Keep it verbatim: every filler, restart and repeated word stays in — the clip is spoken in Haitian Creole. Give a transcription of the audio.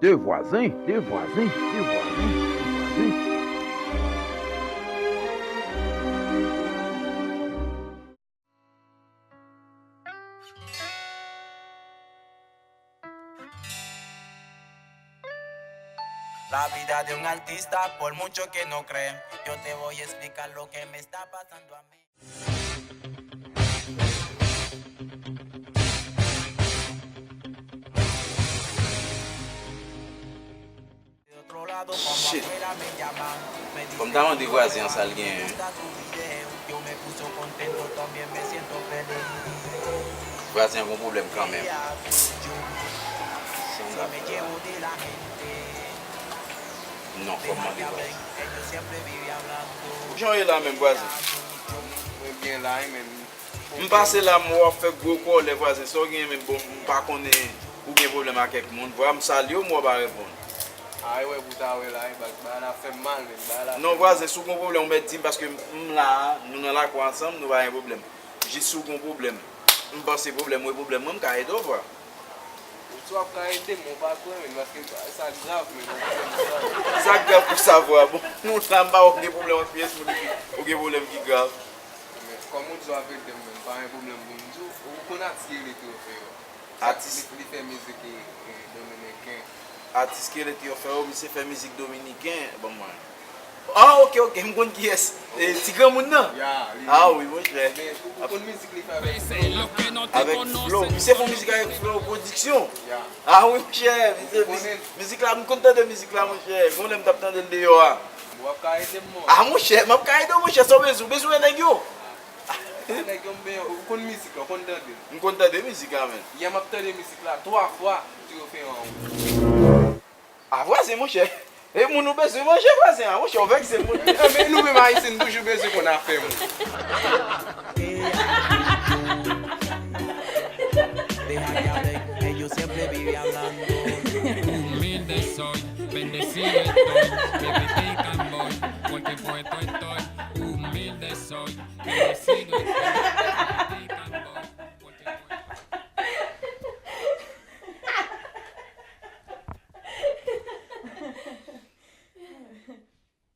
De vwazen, de vwazen, de vwazen, de vwazen. La vida de un artista, por mucho que no cree, yo te voy a explicar lo que me está pasando a mí. Shit. Fò m ta mande vwazen an sa l genyen. Vwazen an gon pwoblèm kanmenm. Sa m ta fè la? Non, fò m mande vwazen. Jan w ye la menm, vwazen? Mwen byen la wi, men. M pase la, m wè w ap fè gwo kòlè, vwazen. Sa w genyen menm? Bon, m pa konnen ou gen pwoblèm ak kèk moun. Vwa, m salye w, men w pa reponn. A, e wè pou w ta wè la, e baz, bagay la fè m mal, men bagay la fè m mal. Non, vwazen, si w gon pwoblèm, ou mèt di m, paske m la a, nou nan lakou ansanm, nou pa gen pwoblèm. Jis si w gon pwoblèm, m panse pwoblèm ou e pwoblèm mwen, m ka ede w, vwa. Ou di w ap ka ede m, men w pa kwè, men, paske sa grav, men, ou kwè m grav. Sa grav pou sa, vwa. Bon, nou la, m pa wè w gen pwoblèm ak pyès moun epi ou gen pwoblèm ki grav. Men, kòm ou di w ap ede m, men, pa gen pwoblèm pou m di w, ou konn atis ki rele Teofeo? Atis. Li, li fè mizik, e, e, dominiken. Atis ki rele Teofeo, misye fè mizik dominiken, ban m wè. Ah, ok, ok, m konn kiyès. E, ti granmoun nan? Ya, li. Ah wi, monchè. Men, ou, ou konn mizik li fè avèk Flow? Avèk Flow. Misye fè mizik avèk Flow Production. Ya. Ah wi, monchè. Misye, mizik la, m konn tande mizik la, monchè. Gon lè m t ap tande l deyò a. W ap ka ede m, mwen. Ah, monchè, m ap ka ede w, monchè, sa w bezwen. Ou bezwen nèg yo? Sa nèg yo m benyen, ou konn mizik la, ou konn tande l? M konn tande mizik la, men. Yè m ap tande mizik la, twa fwa, Teofeo an wouj. Ah, vwazen, monchè. E moun ou bezwen manje, vwazen an, monchè, ou vèkse moun. Eh, men nou menm Ayisyen, nou toujou bezwen konn afè moun. Deja que hablen, ellos siempre viven hablando. Humilde soy, bendecido estoy, bebé pica voy, porque puesto estoy. Humilde soy,